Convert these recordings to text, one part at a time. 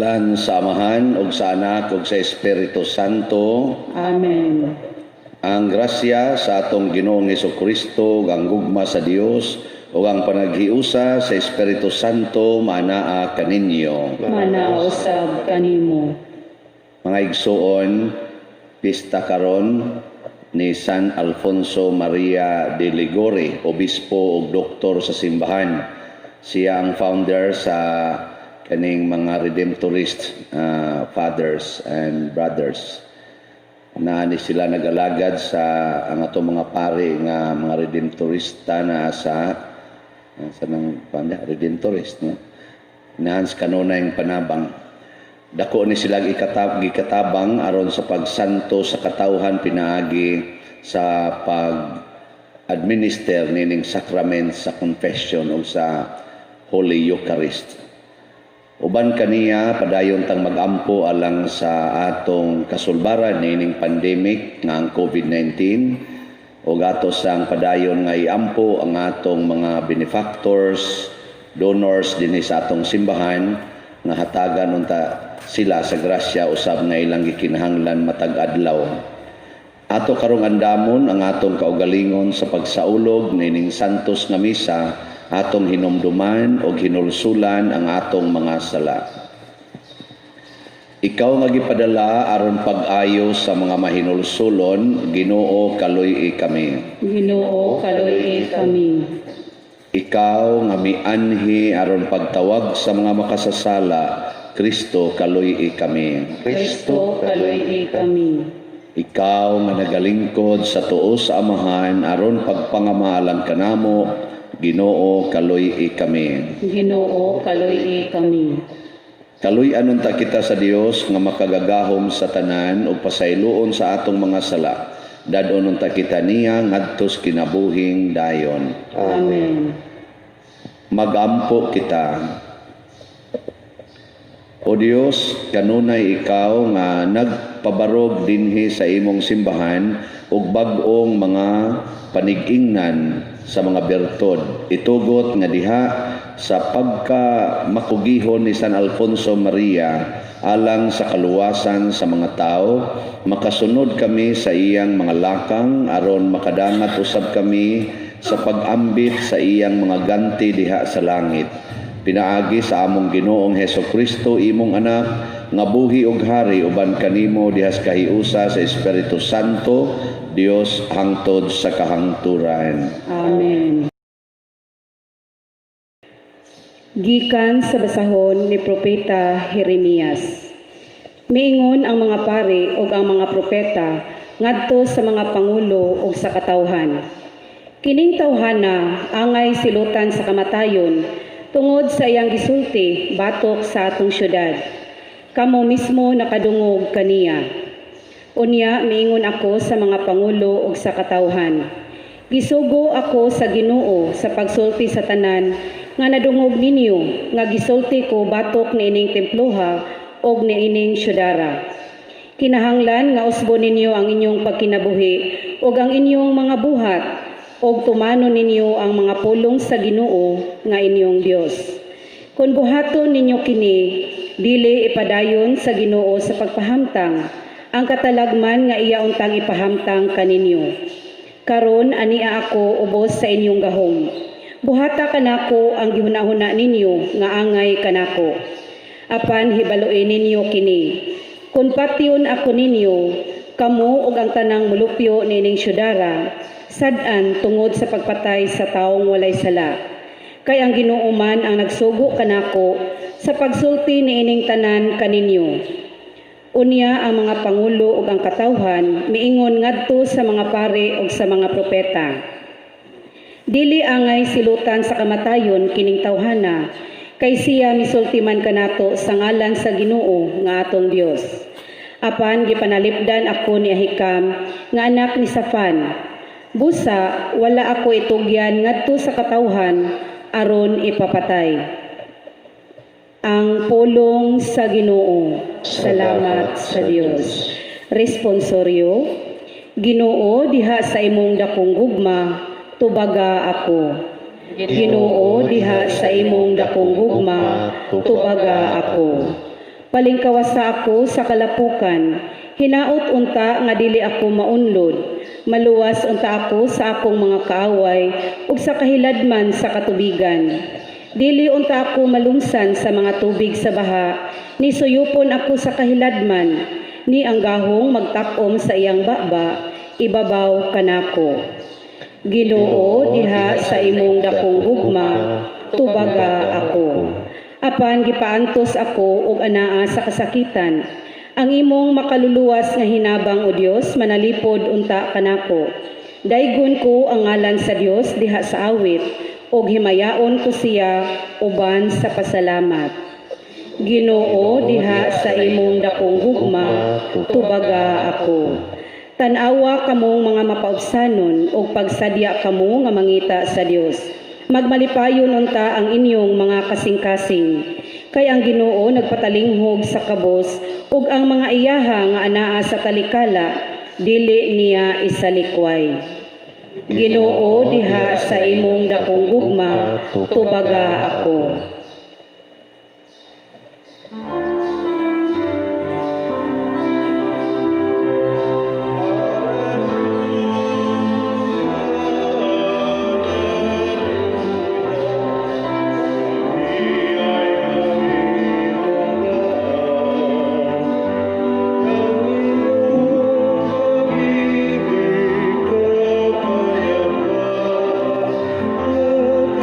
Ngalan sa Amahan ug sa Anak ug sa Espiritu Santo. Amen. Ang grasya sa atong Ginoong Kristo, ug ang gugma sa Dios ug ang panaghiusa sa Espiritu Santo maanaa kaninyo. Maanaa usab kanimo. Mga igsuon, pista karon ni San Alfonso Maria de Liguori, obispo ug doktor sa simbahan. Siya ang founder sa kaning mga Redemptorist fathers and brothers. Na ni sila nag-alagad sa ang atong mga pari nga mga Redemptorista na sa sa nang panda Redemptorist, no, nahans kanunay panabang. Dako ni sila gikatabang aron sa pagsanto sa katawhan pinaagi sa pag administer nining sacrament sa confession o sa Holy Eucharist. Uban kaniya, padayon tang magampo alang sa atong kasulbaran nining pandemic nga ang COVID-19 ug ato sang padayon nga iampo ang atong mga benefactors, donors dinhi sa atong simbahan nga hatagan unta sila sa grasya usab nga ilang gikinahanglan matag adlaw. Ato karong andamon ang atong kaugalingon sa pagsaulog nining santos nga misa, atong hinumduman og hinulsulan ang atong mga sala. Ikaw nga gipadala aron pag-ayo sa mga mahinulsulon, Ginoo, kaluy-i kami. Ginoo, kaluy-i kami. Ikaw nga mianhi aron pagtawag sa mga makasasala, Kristo, kaluy-i kami. Kristo, kaluy-i kami. Ikaw nga nagalingkod sa tuo sa Amahan aron pagpangamalang kanamo, Ginoo, kaluy-i kami. Ginoo, kaluy-i kami. Kaluy-an unta kita sa Dios nga makagagahom sa tanan ug pasayloon sa atong mga sala. Dad-on unta kita niya ngadto sa kinabuhing dayon. Amen. Magampo kita. O Dios, kanunay ikaw nga nagpabarog dinhi sa imong simbahan ug bag-ong mga panigingnan sa mga bertud. Itugot nga diha sa pagka makugihon ni San Alfonso Maria alang sa kaluwasan sa mga tao, makasunod kami sa iyang mga lakang aron makadangat usab kami sa pag-ambit sa iyang mga ganti diha sa langit. Pinaagi sa among Ginoong Heso Kristo, imong anak, nga buhi ug hari uban kanimo diha sa kahiusa sa Espiritu Santo, Dios hangtod sa kahangturan. Amen. Gikan sa basahon ni Propeta Jeremias. Miingon ang mga pari ug ang mga propeta ngadto sa mga pangulo ug sa katawhan: "Kining tawhana angay silutan sa kamatayon tungod sa iyang gisulti batok sa atong syudad. Kamo mismo nakadungog kaniya." Unya miingon ako sa mga pangulo ug sa katawhan: "Gisugo ako sa Ginoo sa pagsulti sa tanan nga nadungog ninyo nga gisulti ko batok niining temploha ug niining syudara. Kinahanglan nga usbon ninyo ang inyong pagkinabuhi ug ang inyong mga buhat ug tumanon ninyo ang mga pulong sa Ginoo nga inyong Dios. Kung buhaton ninyo kini, dili ipadayon sa Ginoo sa pagpahamtang ang katalagman nga iya untang ipahamtang kaninyo. Karon ania ako ubos sa inyong gahom. Buhata kanako ang gihuna-huna ninyo nga angay kanako. Apan hibaluin ninyo kini: Kung patyon ako ninyo, kamo ug ang tanang mulupyo niining syudara, sad-an tungod sa pagpatay sa taong walay sala. Kay ang Ginoo man ang nagsugo kanako sa pagsulti niining tanan kaninyo." Unya ang mga pangulo ug ang katawhan miingon ngadto sa mga pari ug sa mga propeta: "Dili angay silutan sa kamatayon kining tawhana, kay siya misulti man kanato sa ngalan sa Ginoo nga atong Dios." Apan gipanalipdan ako ni Ahikam nga anak ni Safan. Busa wala ako itugyan ngadto sa katawhan aron ipapatay. Ang pulong sa Ginoo. Salamat sa Dios. Responsoryo. Ginoo, diha sa imong dakong gugma, tubaga ako. Ginoo, diha sa imong dakong gugma, tubaga ako. Palingkawasa ako sa kalapukan. Hinaot unta nga dili ako maunlod. Maluwas unta ako sa akong mga kaaway ug sa kahiladman sa katubigan. Dili unta ako malungsan sa mga tubig sa baha, ni suyupon ako sa kahiladman, ni ang gahong magtakom sa iyang baba, ibabaw kanako. Ginoo, diha sa imong dakong gugma, tubaga ako. Apan gipaantos ako og anaa sa kasakitan. Ang imong makaluluwas nga hinabang, O Dios, manalipod unta kanako. Daygon ko ang ngalan sa Dios diha sa awit, ug himayaon ko siya uban sa pasalamat. Ginoo, diha sa imong dakong gugma, tubaga ako. Tan-awa kamong mga mapaubsanon ug pagsadya kamo nga mangita sa Dios. Magmalipayon unta ang inyong mga kasing-kasing. Kay ang Ginoo nagpatalinghog sa kabos ug ang mga iyaha nga anaa sa talikala dili niya isalikway. Ginoo, diha sa imong dakong gugma, tubaga ako.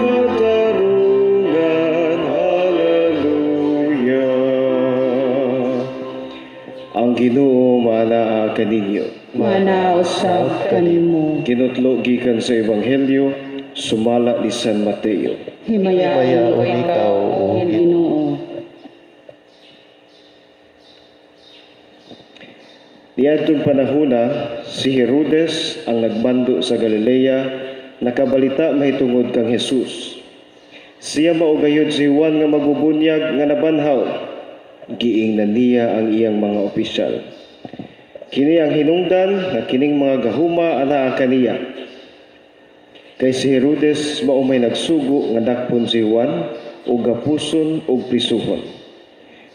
Katarungan, hallelujah. Ang Ginoo manaa kaninyo. Mana usab kanimo. Kinutlo gikan sa Ebanghelyo sumala ni San Mateo. Himayaon Himayaon ikaw, O Ginoo. Niadtong panahona, si Herodes ang nagmando sa Galilea, nakabalita mahitungod kang Jesus. Siya mao gayud si Juan nga magbubunyag nga nabanhaw. Giingnan niya ang iyang mga opisyal. Kini ang hinungdan nga kining mga gahuma anaa kaniya. Kay si Herodes mao may nagsugo nga dakpon si Juan ug gapuson ug prisuhon.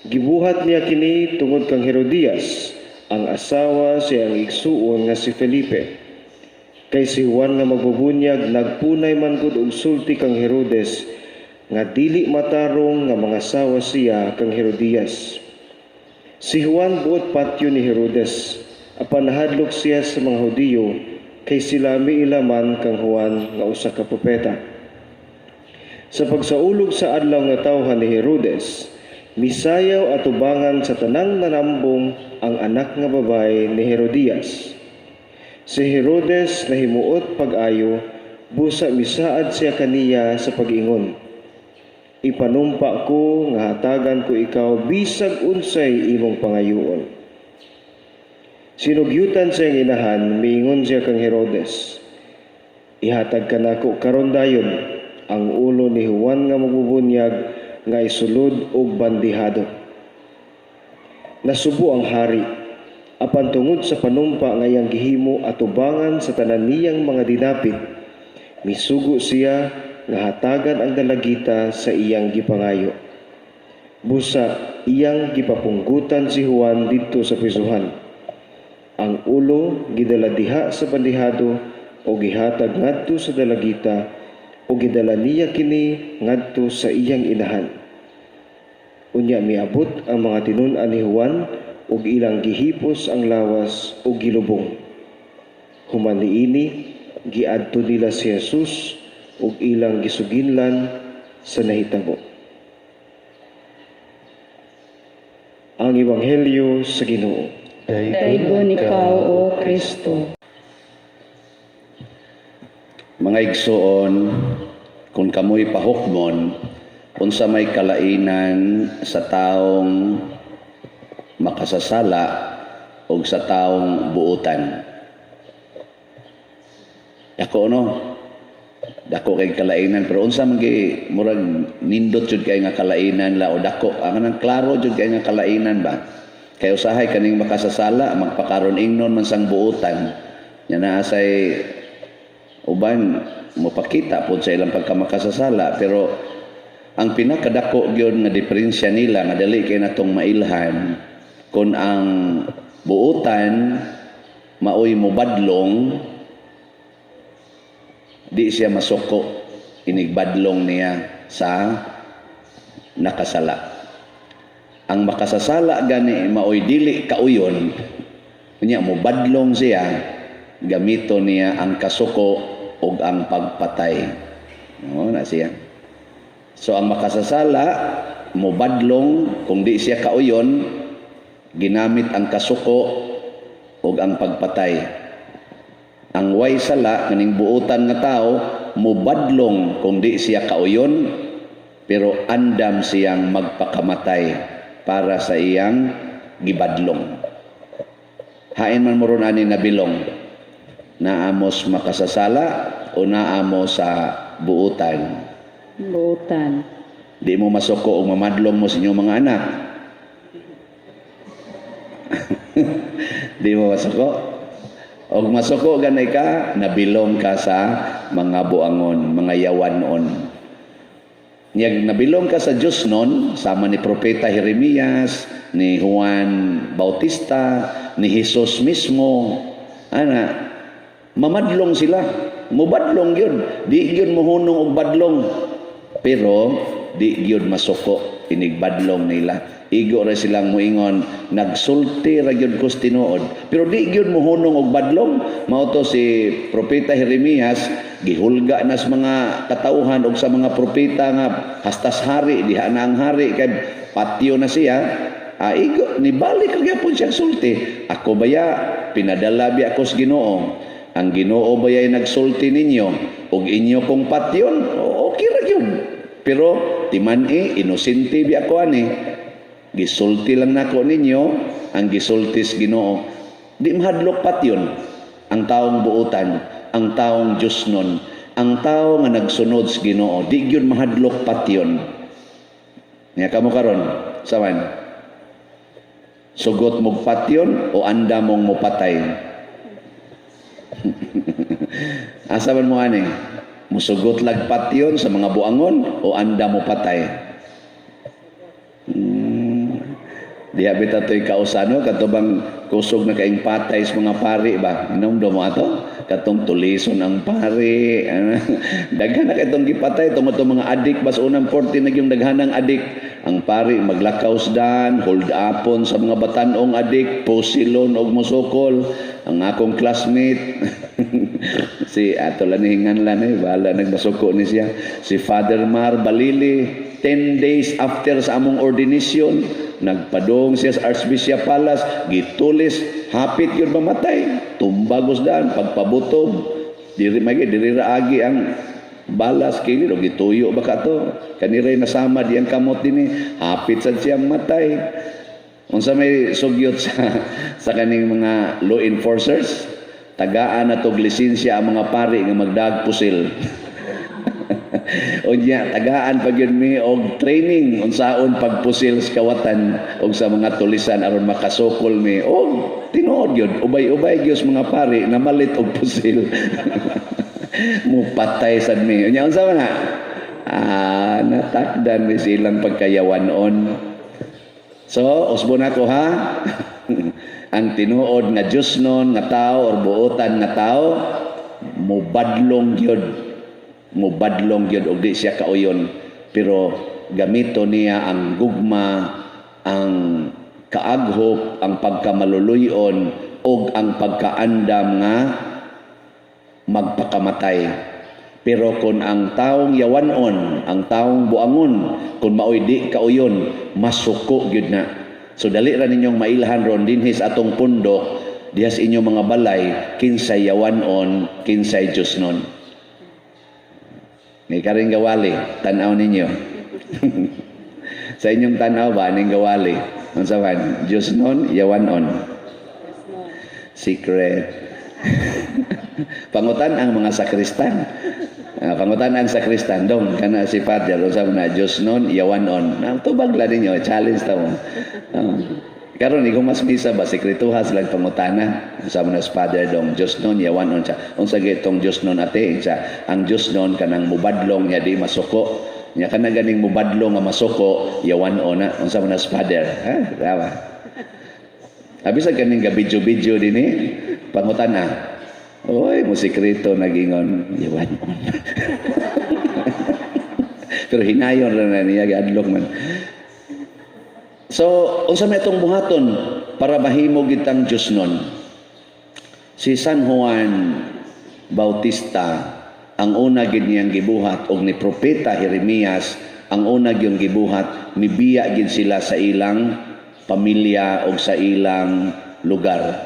Gibuhat niya kini tungod kang Herodias, ang asawa sa iyang igsuon nga si Felipe. Kay si Juan nga magbubunyag nagpunay man gud og sulti kang Herodes nga dili matarong nga mangasawa siya kang Herodias. Si Juan buot patyo ni Herodes, apan nahadlok siya sa mga Hudiyo kay sila miila man kang Juan nga usa ka propeta. Sa pagsaulog sa adlaw nga tawhan ni Herodes, misayaw atubangan sa tanang nanambong ang anak nga babae ni Herodias. Si Herodes nahimuot pag-ayo, busa misaad siya kaniya sa pag-ingon. "Ipanumpa ko nga hatagan ko ikaw bisag unsay imong pangayoon." Sinugyutan sa iyang inahan, miingon siya kang Herodes, "Ihatag kanako karon dayon ang ulo ni Juan nga magbubunyag nga isulod og bandihado." Nasubo ang hari, apan tungod sa panumpa nga iyang gihimo atubangan sa tanan niyang mga dinapit, misugo siya nga hatagan ang dalagita sa iyang gipangayo. Busa iyang gipapunggutan si Juan didto sa prisuhan. Ang ulo gidala diha sa bandihado o gihatag ngadto sa dalagita o gidala niya kini ngadto sa iyang inahan. Unya miabot ang mga tinun-an ni Juan ug ilang gihipos ang lawas ug gilubong. Human niini, giadto nila si Jesus ug ilang gisuginlan sa nahitabo. Ang Ebanghelyo sa Ginoo. Daygon ikaw, O Kristo. Mga igsoon, kung kamoy pahukmon, unsa may kalainan sa taong makasasala o sa taong buutan? Dako, no? Dako kay kalainan, pero unsa man kay murag nindot jud kay nga kalainan la o dako ang kanang klaro jud kay nga kalainan ba? Kay usahay kaning makasasala magpakaron ingnon man sang buutan nya naa say uban mopakita pod sa ilang pagkamakasasala, pero Ang pinakadako gyud nga diferensya nila nga dali kay natong mailhan, kung ang buutan maoy mobadlong, di siya masuko inigbadlong niya sa nakasala. Ang makasasala gani maoy dili kauyon, unya mobadlong siya, gamito niya ang kasuko ug ang pagpatay. No, na siya. So ang makasasala mobadlong kung di siya kauyon, ginamit ang kasuko ug ang pagpatay. Ang way sala, kaning buutan nga tao, mobadlong kung di siya kauyon, pero andam siyang magpakamatay para sa iyang gibadlong. Hain man mo ron ani nabilong, naa mo sa makasasala o naa mo sa buutan? Buutan. Di mo masuko og mamadlong mo sa inyong mga anak. Di mo masuko. Og masuko ganay ka, nabilong ka sa mga buangon, mga yawanon. Niyag nabilong ka sa Diyos nun, sama ni Propeta Jeremias, ni Juan Bautista, ni Jesus mismo, ana, mamadlong sila. Mubadlong yun. Di yun muhunong og badlong. Pero di gyud masuko inigbadlong nila. Igo ra silang muingon, "Nagsulti ra gyud ko sa tinuod." Pero di gyud muhunong og badlong. Mao to si Propeta Jeremias gihulga na sa mga katauhan og sa mga propeta nga hastas hari diha na ang hari kay patyo na siya. Ah, igo nibalik ra gyapon siya sulti. "Ako baya pinadala biya ko sa Ginoo. Ang Ginoo baya'y nagsulti ninyo ug inyo kong patyon, okay ra gyud. Pero timan-i, inosente biya ko ani. Gisulti lang nako ninyo ang gisulti sa Ginoo." Di mahadlok patyon ang taong buutan, ang taong Diyosnon, ang tao nga nagsunod sa Ginoo, di gyud mahadlok patyon. Nya kamo karon, saman? Sugot mog patyon o anda mong mopatay? Asa man mo ani? Musugot lag patyon sa mga buangon o anda mo patay? Diha bitaw to'y kausano kato bang kusog na kaing patay sa mga pari ba? Inom mo ato? Katong tulison ang pari. Ano? Daghan na katong gipatay tungod tong mga adik bas unang 40 na yung daghanang adik. Ang pari maglakaw dan, hold upon sa mga batanong adik, pusilon og musukol. Ang akong classmate si ato lanihingan lang eh, bahala nagmasuko ni siya. Si Father Mar Balili, 10 days after sa among ordination, nagpadong siya sa Archbishop Palace, gitulis, hapit yun mamatay. Tumbagos daan, pagpabutob. Diri magi, diri ra agi ang balas kini do gituyo ba ka to. Kaniray nasama di ang kamot dinhi, hapit sad siyang matay. Unsa may sugyot sa kaning mga law enforcers? Tagaan na tog lisensya ang mga pari nga magdag pusil. Unya tagaan pa gyud mi og training unsaon pagpusil sa kawatan og sa mga tulisan aron makasukol mi. Og tinuod gyud, ubay-ubay gyud sa mga pari namalit og pusil. Mupatay sad mi. Unya unsa man na? Ah, natakdan mi silang pagkayawanon. So, usbon ako ha. Ang tinuod nga Diyosnon nga tao or buotan nga tao, mubadlong gyud. Mubadlong gyud og di siya kauyon. Pero gamito niya ang gugma, ang kaaghop, ang pagkamaluluyon ug ang pagkaandam nga magpakamatay. Pero kung ang taong yawanon, ang taong buangon, kung maoy di kauyon, masuko gyud na. So dali ra ninyong mailhan ron dinhi sa atong pundok, diha sa inyong mga balay, kinsay yawanon, kinsay Diyosnon. May karing gawali, tanaw ninyo. Sa inyong tanaw ba, aning gawali? Unsa man? Diyosnon, yawanon? Secret. Pangutan ang mga sakristan. Ah, pangutan ang sakristan dong kana si Father, unsa man na, Diyosnon, yawanon? Na tubag la ninyo, challenge ta mo. Karon ikaw mas misa ba, sekretuha sila pangutana. Unsa man na si Father dong, Diyosnon, yawanon siya? Unsa gitong Diyosnon, ate? Siya ang Diyosnon kanang mubadlong niya, di masuko. Nya kana ganing mubadlong nga masuko, yawan-on na. Unsa man nas, Father? Ha? Tama. Abi sa ganing ga video-video dinhi, pangutana. Oy, mo sikreto nagingon, yawan-on. Pero hinayon ra na niya, giadlok man. So, unsa may atong buhaton para mahimo kitang Diyos nun? Si San Juan Bautista, ang una gid niyang gibuhat og ni propeta Jeremias, ang una gyud gibuhat, mibiya gid sila sa ilang pamilya og sa ilang lugar.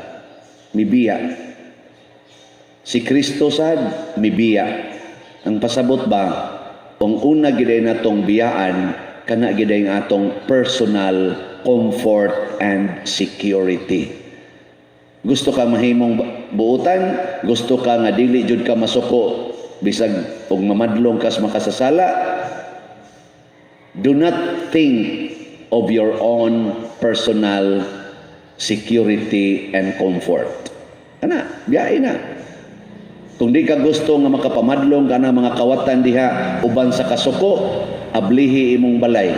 Mibiya. Si Kristo sad mibiya. Ang pasabot ba, ang una gid ay natong biyaan kana gid ay ang atong personal comfort and security. Gusto ka mahimong buutan, gusto ka nga dili jud ka masuko bisag og mamadlong kas makasasala, do not think of your own personal security and comfort. Ana, biyahe na. Kung di ka gusto nga makapamadlong ka na mga kawatan diha uban sa kasuko, ablihi imong balay.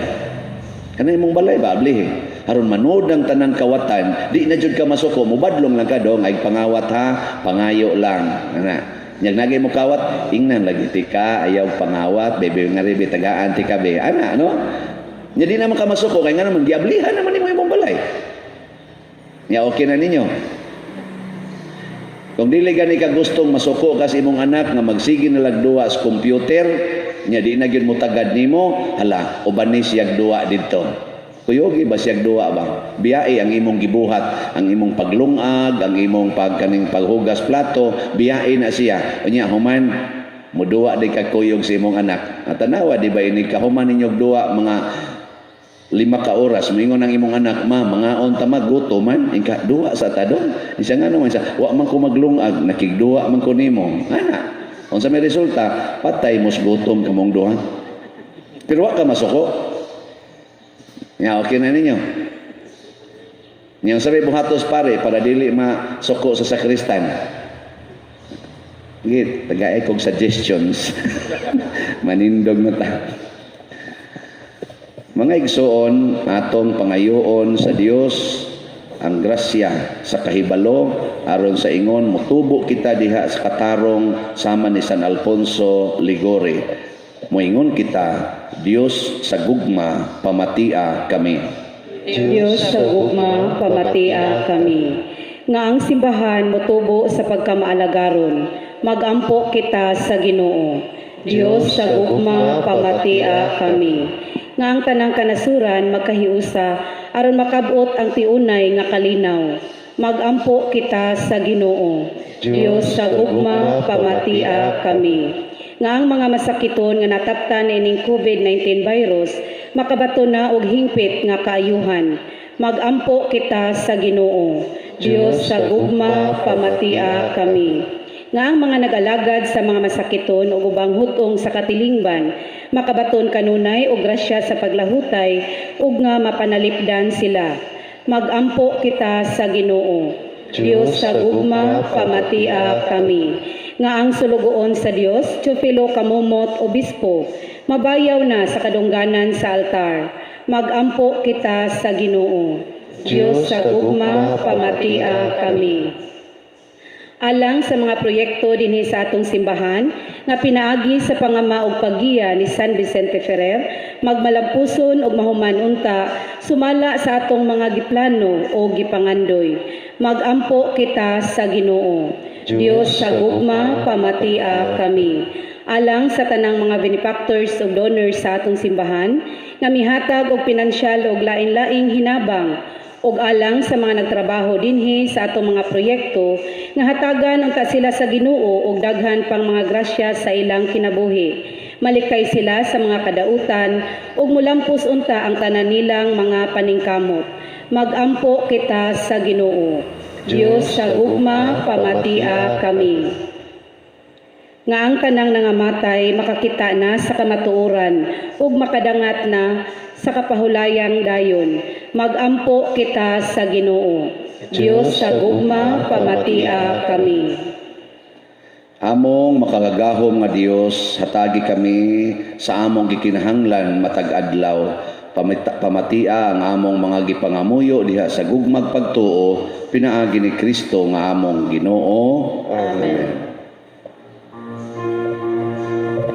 Kana imong balay ba ablihi? Aron manood ang tanang kawatan, di na jud ka masuko, mubadlong lang ka dong, ay pangawat ha, pangayo lang. Ana. Nyag nagay mo kawat, ingnan lagi tika, ayaw pangawat, bebe nga ribi tagaan tika be. Ana, no? Nya di naman ka masuko kay nga naman giablihan naman nimo imong balay. Nya okay na ninyo. Kung dili gani ka gustong masuko ka sa imong anak nga magsige na lag duwa sa computer, nya di na gyud mo tagad nimo, hala, ubani siyag duwa didto. Kuyogi ba siyag duwa ba? Biyae ang imong gibuhat, ang imong paglungag, ang imong pagkaning paghugas plato, biyae na siya. Unya human muduwa di ka kuyog sa imong anak. At tanawa di ba ini kahuman ninyog duwa mga 5 ka oras, moingon ang imong anak, "Ma, mangaon ta, magutom man." Inka, duwa sa ta dong. Isa nga naman siya, wa man ko maglungag, nakigduwa man ko nimo. Ana, unsa may resulta, patay mos gutom kamong duha, pero wa ka masuko. Ya, okay na ninyo. Yang sabi buhatos pare para dili masuko sa sakristan. Git, tagay kog suggestions. Manindog na ta. Mga igsoon, atong pangayoon sa Dios ang grasya sa kahibalo aron sa ingon motubo kita diha sa katarong sama ni San Alfonso Liguori. Moingon kita, Dios sa gugma, pamatia kami. Diyos sa gugma, pamatia kami. Nga ang simbahan motubo sa pagkamaalagaron, magampo kita sa Ginoo. Diyos sa gugma, pamatia kami. Nga ang tanang kanasuran magkahiusa aron makabot ang tiunay nga kalinaw. Magampo kita sa Ginoo. Diyos sa gugma, pamatia kami. Nga ang mga masakiton nga nataptan ining COVID-19 virus makabato na og hingpit nga kaayuhan. Magampo kita sa Ginoo. Diyos sa gugma, pamatia kami. Nga ang mga nag-alagad sa mga masakiton ug ubang hutong sa katilingban makabaton kanunay og grasya sa paglahutay ug nga mapanalipdan sila. Magampo kita sa Ginoo. Diyos sa gugma, pamatia kami. Nga ang sulugoon sa Dios, Teofilo Camomot, Obispo, mabayaw na sa kadungganan sa altar. Magampo kita sa Ginoo. Diyos sa gugma, pamatia kami. Alang sa mga proyekto dinhi sa atong simbahan nga pinaagi sa pangama ug paggiya ni San Vicente Ferrer, magmalampuson ug mahuman unta sumala sa atong mga giplano o gipangandoy. Magampo kita sa Ginoo. Dios sa gugma, pamatia kami. Alang sa tanang mga benefactors ug donors sa atong simbahan nga mihatag og pinansyal ug lain-laing hinabang ug alang sa mga nagtrabaho dinhi sa atong mga proyekto nga hatagan unta sila sa Ginoo og daghan pang mga grasya sa ilang kinabuhi. Malikay sila sa mga kadautan ug mulampos unta ang tanan nilang mga paningkamot. Magampo kita sa Ginoo. Dios sa gugma, pamatia kami. Nga ang tanang nangamatay makakita na sa kamatuoran ug makadangat na sa kapahulayang dayon. Magampo kita sa Ginoo. Dios sa gugma, pamatia kami. Among makagagahom nga Dios, hatagi kami sa among gikinahanglan matag adlaw. Pamatia ang among mga gipangamuyo diha sa gugmag pagtuo pinaagi ni Kristo nga among Ginoo. Amen. Lord, here I am to answer your serve and love. I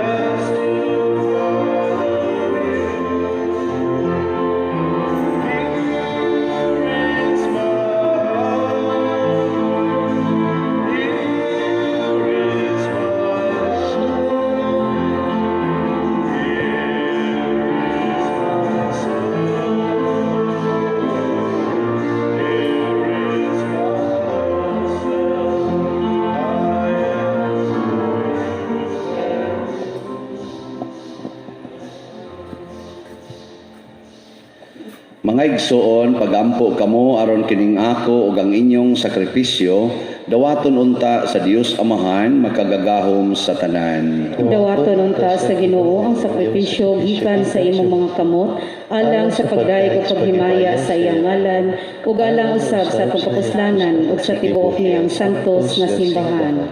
have left everything just to follow you. Here is my heart, here is my life, here is my soul, here is my whole self. I am yours. Mga igsoon, pagampo kamo aron kining ako ug ang inyong sakripisyo dawaton unta sa Dios Amahan makagagahom sa tanan. Dawaton unta sa Ginoo ang sakripisyo gikan sa imong mga kamot alang sa pagdayeg ug paghimaya sa iyang ngalan ug alang usab sa atong kapuslanan ug sa tibuok niyang santos nga simbahan.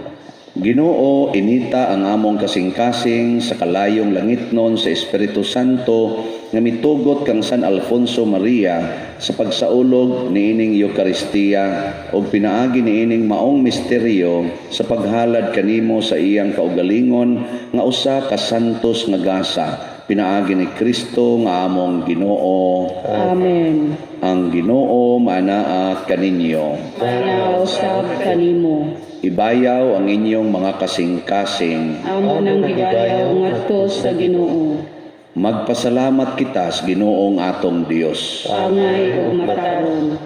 Ginoo, inita ang among kasing-kasing sa kalayong langitnon sa Espiritu Santo nga mitugot kang San Alfonso Maria sa pagsaulog niining Eukaristiya ug pinaagi niining maong misteryo sa paghalad kanimo sa iyang kaugalingon nga usa ka santos nga gasa pinaagi ni Kristo nga among Ginoo. Amen. Ang Ginoo manaa kaninyo. Manaw usab kanimo. Ibayaw ang inyong mga kasing-kasing. Amo nang gibayaw ngadto sa Ginoo. Magpasalamat kita sa Ginoong atong Dios. Angay ug matarong.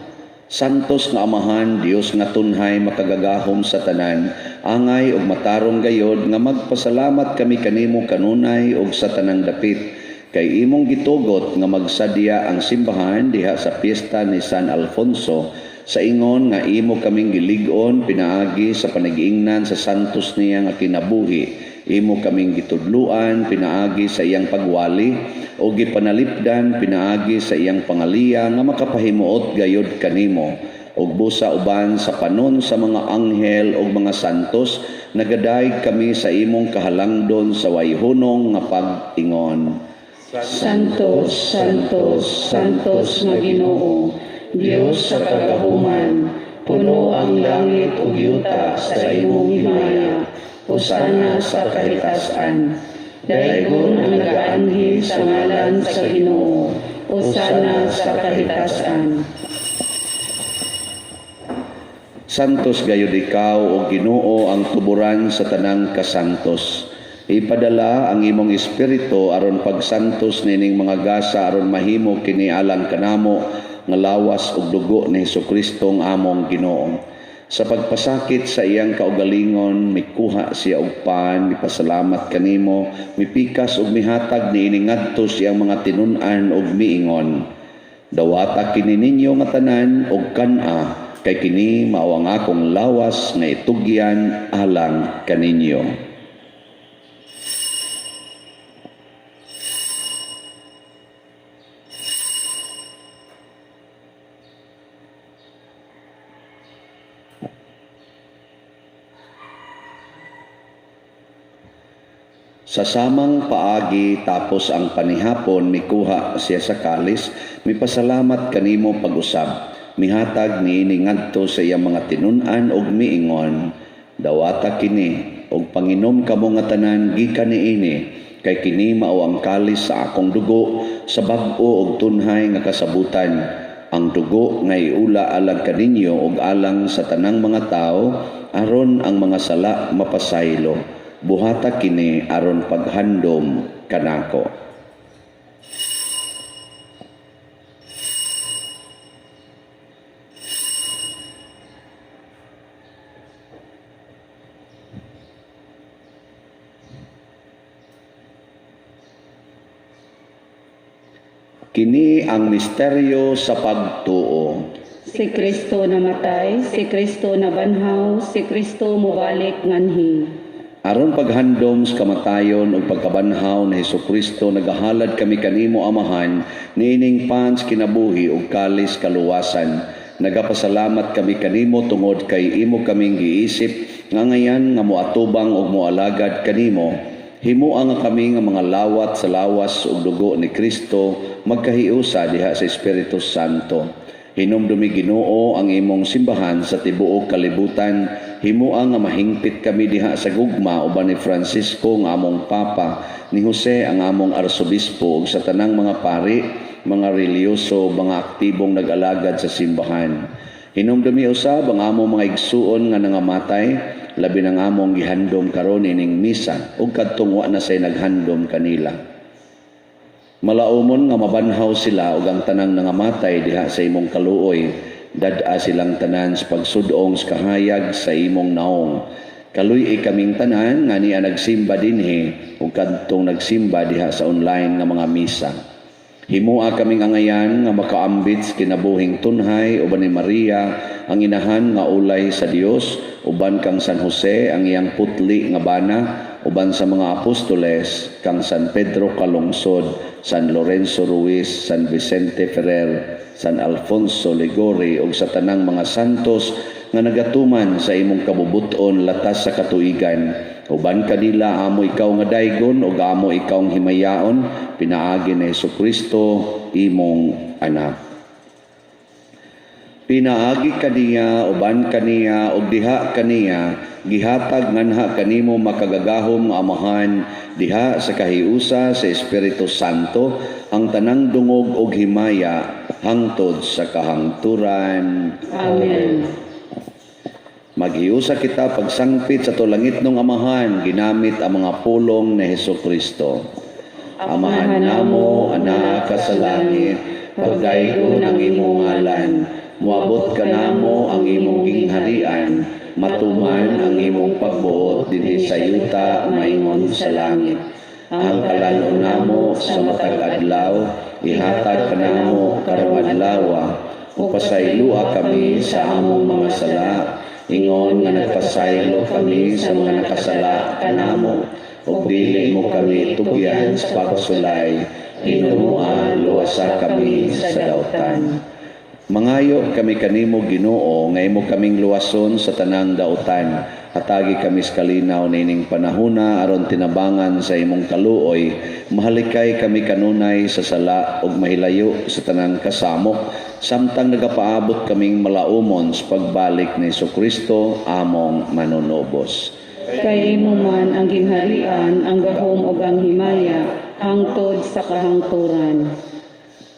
Santos nga Amahan, Dios nga tunhay makagagahom sa tanan, angay ug matarong gayod nga magpasalamat kami kanimo kanunay ug sa tanang dapit kay imong gitugot nga magsadya ang simbahan diha sa piyesta ni San Alfonso sa ingon nga imo kaming gilig-on pinaagi sa panagiingnan sa santos niya nga kinabuhi. Imo kaming gitudluan pinaagi sa iyang pagwali o gipanalipdan pinaagi sa iyang pangaliya nga makapahimuot gayod kanimo ug busa uban sa panon sa mga anghel ug mga santos nagadayeg kami sa imong kahalangdon sa wayhunong nga pag-ingon. Santos, Santos, Santos nga Ginoo, Dios sa kagahuman, puno ang langit ug yuta sa imong himaya. Hosana sa kahitasan. Daygon ang nagaanhi sa ngalan sa Ginoo. Hosana sa kahitasan. Santos gayud ikaw o Ginoo ang tuburan sa tanang kasantos. Ipadala ang imong espiritu aron pagsantos nining mga gasa aron mahimo kini alang kanamo nga lawas ug dugo ni Hesukristo ang among Ginoo. Sa pagpasakit sa iyang kaugalingon, mikuha siya og pan, mipasalamat kanimo, mipikas ug mihatag niini ngadto sa iyang mga tinun-an ug miingon. Dawata kini ninyo nga tanan og kan-a kay kini mao ang akong lawas nga itugyan alang kaninyo. Sa samang paagi tapos ang panihapon mikuha siya sa kalis, mipasalamat kanimo pag-usab. Mihatag niini ngadto sa iyang mga tinun-an ug miingon, dawata kini og panginom kamo nga tanan gikan niini kay kini mao ang kalis sa akong dugo sa bag-o og tunhay nga kasabutan. Ang dugo nga iula alang kaninyo ug alang sa tanang mga tawo aron ang mga sala mapasaylo. Buhata kini aron paghandom kanako. Kini ang misteryo sa pagtuo. Si Kristo namatay, si Kristo nabanhaw, si Kristo mobalik nganhi. Aron paghandom sa kamatayon ug pagkabanhaw ni Hesukristo, nagahalad kami kanimo, Amahan, niining pan sa kinabuhi ug kalis kaluwasan. Nagapasalamat kami kanimo tungod kay imo kaming giisip nga angayan nga moatubang ug moalagad kanimo. Himoa nga kami nga mga lawat sa lawas ug dugo ni Kristo magkahiusa diha sa Espiritu Santo. Hinumdumi, Ginoo, ang imong simbahan sa tibuok kalibutan. Himoa nga mahingpit kami diha sa gugma uban ni Francisco nga among Papa, ni Jose ang among Arsobispo ug sa tanang mga pari, mga relihiyoso, mga aktibong nag-alagad sa simbahan. Hinumdumi usab ang among mga igsuon nga nangamatay, labi nang among gihandom karon ining misa ug kadtong wa na say naghandom kanila. Malaumon nga mabanhaw sila ug ang tanang nangamatay diha sa imong kaluoy. Dad-a silang tanan sa pagsudong sa kahayag sa imong naong. Kaluy-i kaming tanan nga niya nagsimba dinhi ug kadtong nagsimba diha sa online nga mga misa. Himoa kaming angayan nga makaambit sa kinabuhing tunhay uban ni Maria ang inahan nga ulay sa Dios, uban kang San Jose ang iyang putli nga bana, uban sa mga apostoles, kang San Pedro Calungsod, San Lorenzo Ruiz, San Vicente Ferrer, San Alfonso Liguori ug sa tanang mga santos nga nagatuman sa imong kabubut-on latas sa katuigan. Uban kanila amo ikaw nga daygon ug amo ikaw himayaon pinaagi ni Hesukristo, imong anak. Pinaagi kaniya, uban kaniya ug diha kaniya, gihatag nganha kanimo, makagagahom nga Amahan, diha sa kahiusa sa Espiritu Santo, ang tanang dungog ug himaya hangtod sa kahangturan. Amen. Maghiusa kita pagsangpit sa atong langitnong Amahan ginamit ang mga pulong ni Hesus Kristo. Amahan namo, anaa ka sa langit, pagdaygon ang imong ngalan, moabot kanamo ang imong gingharian, matuman ang imong pagbuot dinhi sa yuta maingon sa langit. Ang kalan-on namo sa matag adlaw, ihatag kanamo karong adlaw, ug pasayloa kami sa among mga sala, ingon nga nagpasaylo kami sa mga nakasala kanamo, ug dili mo kami tugyan sa pagsulay, hinumoa luwasa kami sa dautan. Mangayo kami kanimo, Ginoo, nga imo kaming luwason sa tanang dautan. Hatagi kami sa kalinaw nining panahona aron tinabangan sa imong kaluoy, mahalikay kami kanunay sa sala ug mahilayo sa tanang kasamok samtang nagapaabot kaming malaumon sa pagbalik ni Kristo among manunubos. Kay imo man ang gingharian, ang gahom ug ang himaya, hangtod sa kahangturan.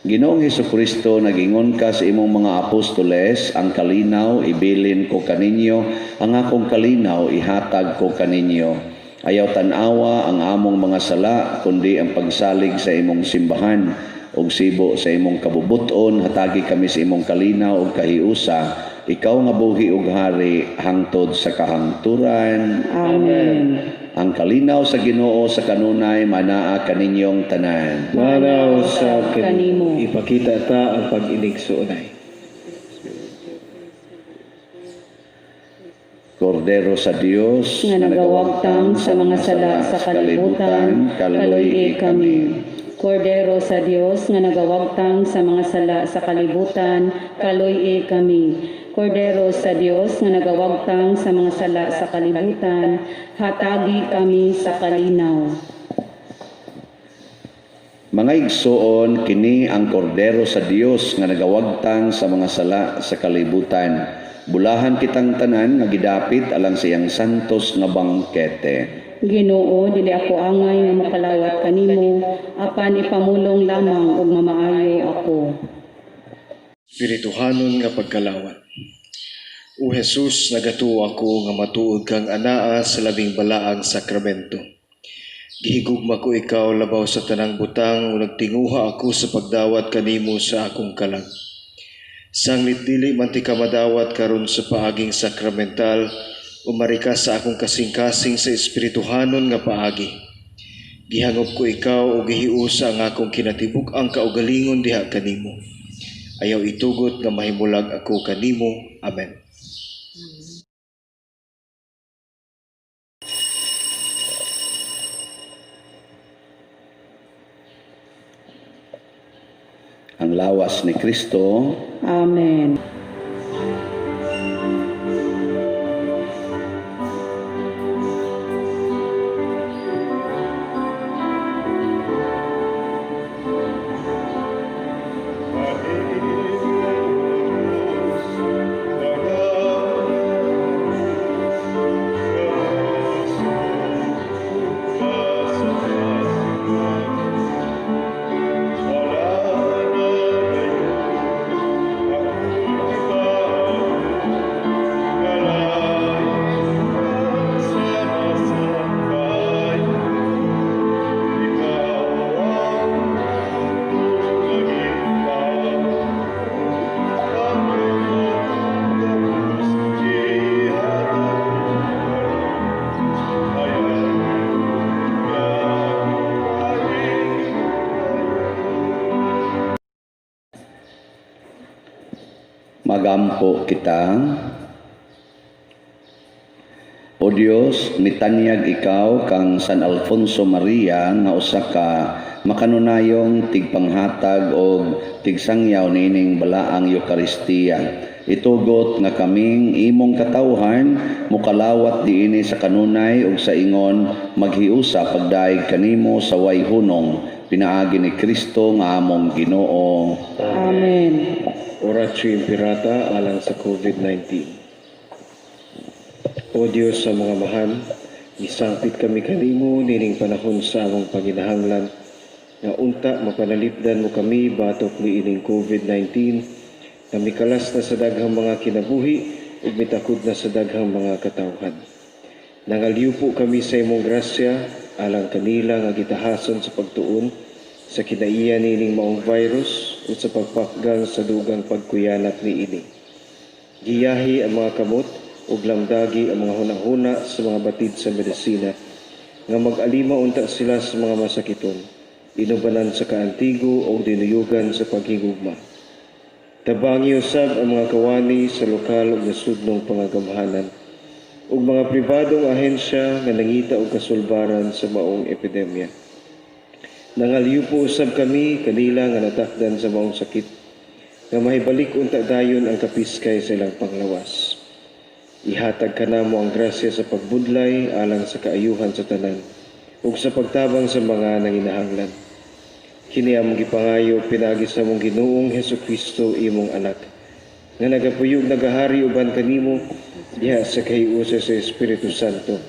Ginoong Hesukristo, nagingon ka sa imong mga apostoles, "Ang kalinaw ibilin ko kaninyo, ang akong kalinaw ihatag ko kaninyo." Ayaw tan-awa ang among mga sala, kundi ang pagsalig sa imong simbahan ug sibo sa imong kabubuton, hatagi kami sa imong kalinaw ug kahiusa, ikaw nga buhi ug hari hangtod sa kahangturan. Amen. Ang kalinaw sa Ginoo sa kanunay manaa kaninyong tanan. Manaa usab kanimo. Kanimo. Ipakita ta ang pag-inigsuonay. Kordero sa Dios nga nagawagtang sa mga sala sa kalibutan, kaluy-i kami. Kordero sa Dios nga nagawagtang sa mga sala sa kalibutan, kaluy-i kami. Kordero sa Dios nga nagawagtang sa mga sala sa kalibutan, hatagi kami sa kalinaw. Mga igsoon, kini ang Kordero sa Dios nga nagawagtang sa mga sala sa kalibutan. Bulahan kitang tanan nga gidapit alang sa iyang santos nga bangkete. Ginoo, dili ako angay nga makalawat kanimo, apan ipamulong lamang ug mamaayo ako. Espirituhanon nga pagkalawat. O Jesus, nagatuo ako nga matuod kang anaa sa labing balaang sakramento. Gihigugma ko ikaw labaw sa tanang butang ug nagtinguha ako sa pagdawat kanimo sa akong kalag. Sanglit dili man tika madawat karon sa paaging sakramental, umari ka sa akong kasing-kasing sa espirituhanon nga paagi. Gihangop ko ikaw ug gihiusa ang akong kinatibuk-ang kaugalingon diha kanimo. Ayaw itugot nga mahimulag ako kanimo. Amen. Ang lawas ni Kristo. Amen. Magampo kita. O Dios, mitanyag ikaw kang San Alfonso Maria nga usa ka makanunayong tigpanghatag og tigsangyaw niining balaang Eukaristiya. Itugot nga kaming imong katawhan mokalawat diini sa kanunay ug sa ingon maghiusa pagdaig kanimo sa way hunong, pinaagi ni Kristo nga among Ginoo. Amen. Oratio Imperata alang sa COVID-19. O Dios sa mga mahan, misangpit kami kanimo nining panahon sa among panginahanglan nga unta mapanalipdan mo kami batok niining COVID-19 nga mikalas na sa daghang mga kinabuhi ug mitakod na sa daghang mga katawhan. Nangalyupo kami sa imong grasya alang kanila nga gitahason sa pagtuon sa kinaiya niining maong virus ug sa pagpakgang sa dugang pagkuyanat niini. Giyahi ang mga kamot ug lamdagi ang mga hunahuna sa mga batid sa medisina nga mag-alima unta sila sa mga masakiton, inubanan sa kaantigo o dinuyugan sa paghigugma. Tabangi usab ang mga kawani sa lokal ug nasudnong pangagamhanan ug mga pribadong ahensya nga nangita og kasulbaran sa maong epidemya. Nangalyupo usab kami kanila nga natakdan sa maong sakit nga mahibalik unta dayon ang kapiskay sa ilang panglawas. Ihatag kanamo ang grasya sa pagbudlay alang sa kaayuhan sa tanan ug sa pagtabang sa mga nanginahanglan. Kini among gipangayo pinaagi sa among Ginoong Hesukristo, imong anak, nga nagapuyog nagahari uban kanimo diha sa kahiusa sa Espiritu Santo.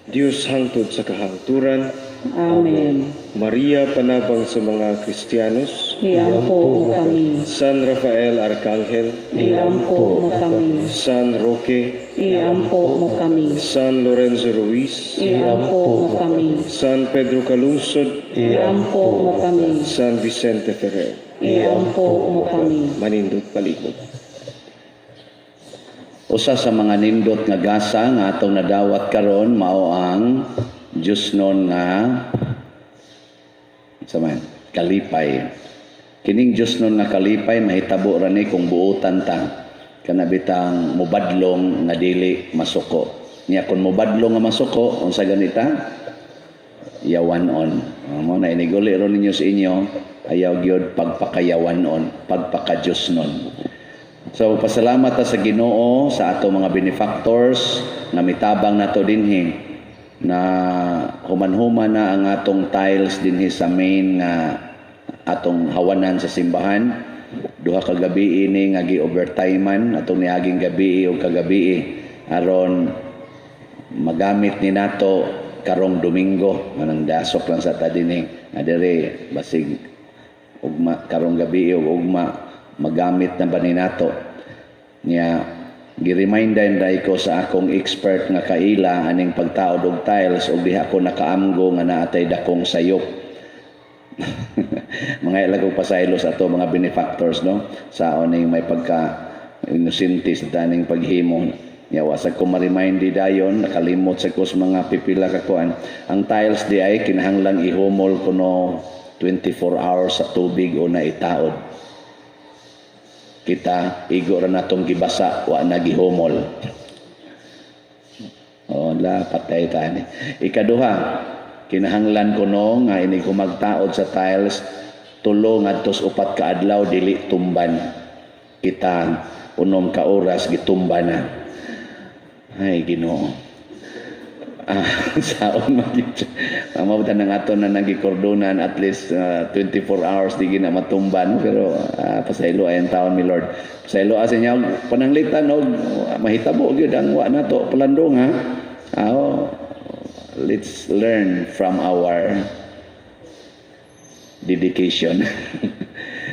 Dios hangtod sa kahangturan. Amen. Maria, panabang sa mga Kristiyanos, Iampo mo kami. San Rafael Arcangel, Iampo mo kami. San Roque, Iampo mo kami. San Lorenzo Ruiz, Iampo mo kami. San Pedro Calungsod, Iampo mo kami. San Vicente Ferrer. Iampo mo kami. Manindot palihog. Usa sa mga nindot nga gasa nga atong nadawat karon mao ang Diyosnon nga sa man kalipay. Kining Diyosnon nga kalipay mahitabo ra ni kung buotan ta, kana bitang mobadlong nga dili masuko. Nya kun mobadlong nga masuko, unsa ganita? Yawan-on. Mo na iniguli ron ninyo sa inyo, ayaw gyud pagpakayawan-on, pagpaka-Diyosnon. So pasalamat ta sa Ginoo sa ato mga benefactors nga mitabang nato dinhi na human-human na ang atong tiles dinhi sa main nga atong hawanan sa simbahan. Duha ka gabi ini nga gi-overtimean atong niaging gabi ug kagabi aron magamit ni nato karong Domingo, manang dasok lang sa ta dinhi nga diri basig ugma karong gabi ug ugma magamit na ba ni nato. Nya gi-remind ray ko sa akong expert nga kaila aning pagtaod og tiles ug diha ko nakaamgo nga naatay dakong sayop. Mga ilag og pasaylo sa ato mga benefactors, no, sa oning may pagka inosente sa taning paghimo. Nya wa sad ko ma-remind di dayon, nakalimot sa ko sa mga pipila ka kuan. Ang tiles di ay kinahanglang ihumol kuno 24 hours sa tubig o na itaod. Kita igo ra natong gibasa, wa na gihumol. Oh, la patay ta ni. Ikaduha, kinahanglan kuno nga inig humagtaod sa tiles 3 ngadto 4 ka adlaw dili tumban. Kita 6 ka oras gitumba na. Ay, Ginoo. Saon man gyud. Mao ba nang ato na nagikordonan, at least 24 hours di gina matumban, pero pasaylo ay ang taon mi Lord. Pasaylo sa inyo pananglitan og mahitabo gyud ang wa nato palandong ha. Oh, let's learn from our dedication.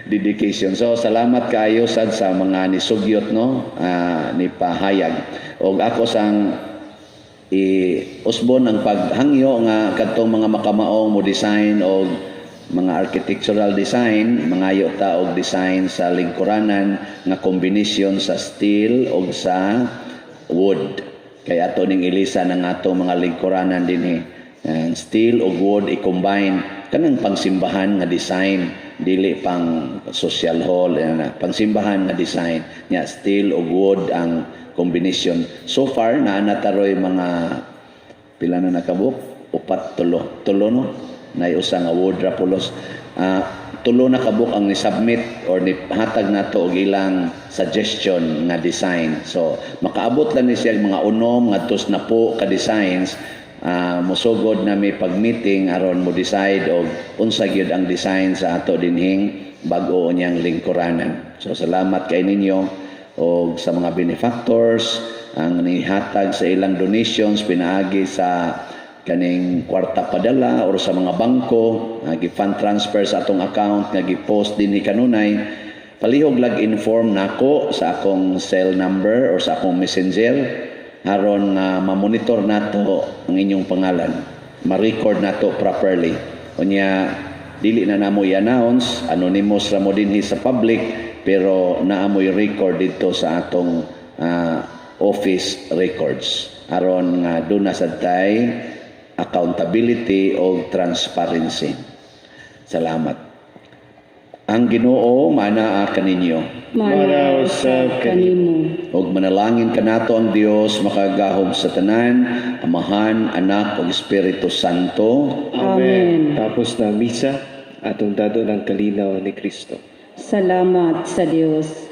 Dedication. So salamat kaayo sad sa mga nisugyot, no, ni pahayag. Og ako sang i-usbon ang paghangyo nga kadtong mga makamaong mo design og mga architectural design, mangayo ta og design sa lingkuranan nga kombinasyon sa steel og sa wood. Kay ato ning ilisan ang atong mga lingkuranan dinhi. Ang steel ug wood i-combine, kanang pangsimbahan nga design, dili pang social hall na, pangsimbahan nga design nya, steel ug wood ang combination. So far naa na taroy mga pila na nakabuk, upat, tulo, tulo, no, nay usa nga wood ra pulos. Tulo na kabuk ang ni-submit or ni hatag nato og ilang suggestion nga design. So makaabot lang ni siya mga 6 ngadto 10 ka designs, mosugod na may pag-meeting aron mo decide og unsa gyud ang design sa ato dinhing bag-o niyang lingkuranan. So salamat kay ninyo og sa mga benefactors ang nihatag sa ilang donations pinaagi sa kaning kwarta padala or sa mga bangko nga gi-fund transfer sa atong account nga gi-post dinhi kanunay. Palihog lag inform nako sa akong cell number or sa akong Messenger aron nga ma-monitor nato ang inyong pangalan, ma-record nato properly. Unya dili na namo i-announce, anonymous ra mo dinhi sa public, pero naa mo'y record dito sa atong office records aron nga duna sad tay accountability o transparency. Salamat. Ang Ginoo manaa kaninyo. Mana usab kanimo. Ug manalangin kanato ang Dios makagahom sa tanan, Amahan, Anak ug Espiritu Santo. Amen. Tapos na ang misa, atong dadon ang kalinaw ni Kristo. Salamat sa Dios.